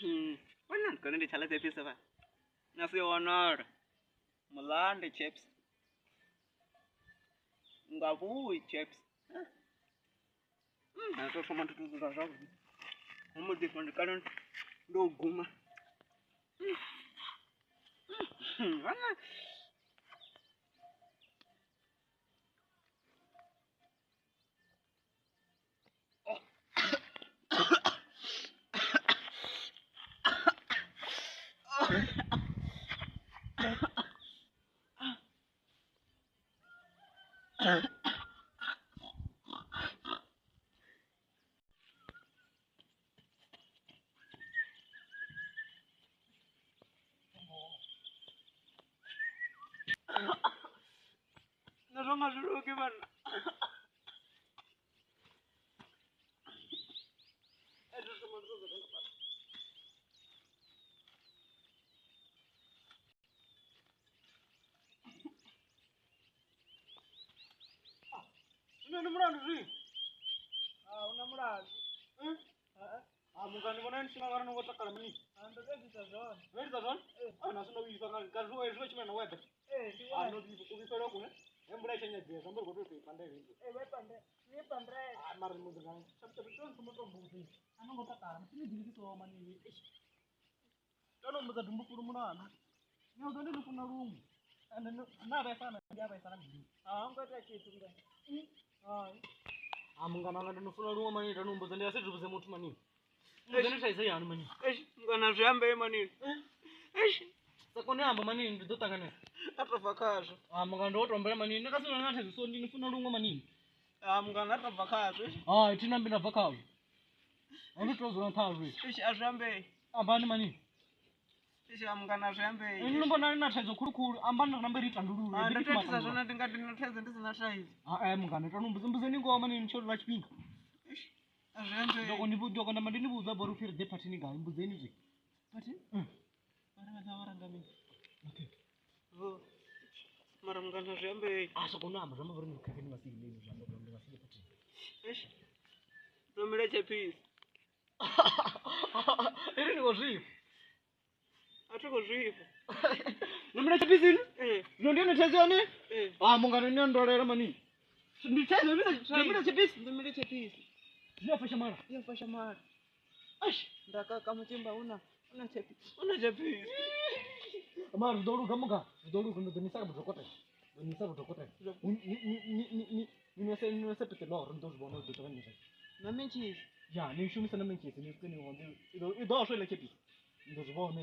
Bona ndi kone ndi tshala tshepisa ba. Na si honor. Mulande chips. Ungabuyi chips. Na to thoma ndi dzula zwavhuḓi. Ho mbo ḓi ndi kale ndo guma. Vhana Nṋe zwo nga zwi lugi vhanna. Zwino ndi mulandu zwi? A hu na mulandu. A munga ni vhona ni tshi nga no ngo takala mini? A ndo to itisa zwone. No itisa zwone? A na zwino vhifha nga nga zwi zwi tshimela na weather. Ee, ndi A wone. no vhifha u vhifhelwa kune. He mvula i tsha nyadzea zwi amba uri khou tea u tou i pandela hezwi. Ee, vha i pandela. Ni i pandela. Ah, mara munga nga tsha tsha tsha thoma to mbuzi. A no ngo takala. Ni ḓivhi so mani. Ndo no mbudza dumbufulu mulandu. Ni ḓo ndi funa luṅwe. Ende na vhaisana ndi a vhaisana mbilu. A ho ngo ita tshithu nga. Hai. A mungana wanga ndo funa luṅwe mani ndo no mbudza ndi a si vhudze muthu mani. Mbudza ni thaidzo yanu mani. Eish, mungana zwi ambei mani. Eish, Sa kone amba mani ndi ḓo ṱanganedza. a to bva khazwo. A mungana ndo tombela mani ndi ka si na thaidzo so ndi ni funa luṅwe mani. A mungana a to bva khazwo. Eish, Hai thi na mbi nda bva khazwo. A ndi to dzula nṱha hazwo. Eish, a zwi ambei. Ambani mani. Eish, a mungana a zwi ambei. Ini mbona ni na thaidzo khulukhulu ambani ri nambe ri tandulule. A ndo to itisa zwone ndi nga ndi na thaidzo ndi si na thaidzo. Ha eh mungana to mbudza mbudzeni ngoho mani ni tsho ḽa tshifhinga. Eish, a zwi ambei. Ndoko ni ndoko namba ndi ni vhudza bori upfi ri ḓe phathini gai mbudzeni zwi. Phathi? Mm. Mara vha ḓa vha ranga mini? Okay. Vho. Mara mungana zwi ambei. A soko no amba zwi amba uri ni khakhe ni nga si ile zwi amba uri ndi nga si ile phathini. Eish. Ndo mila tshephisi. Iri ni khou zwifha. A thi khou zwifha. No mila tshephisi ini? Ee. Zwino ndi yone thaidzo yone? Ee. Ah mungana ni a ndolela mani. Ndi thaidzo ndo mila tshephisi. Ndo mila tshephisi. Zwi a fasha mala. Yo fasha mala. Eish. Nda kaka mutimba una una tshephisi. Una tshephisi. Mara zwi ḓo luga munga, zwi ḓo luga ndi ḓo ni isa kha vhudokotela. Ḓo ni isa vhudokotela. Ni ni nwese ni nwese peṱiḽoro ni ḓo zwi vhona uri ḓo ṱavhanyedza. Na mentshisi. Ya ni shumise na mentshisi ni swike ni honḓe i ḓo swa iḽa tshephisi. Ni ḓo zwi vhona.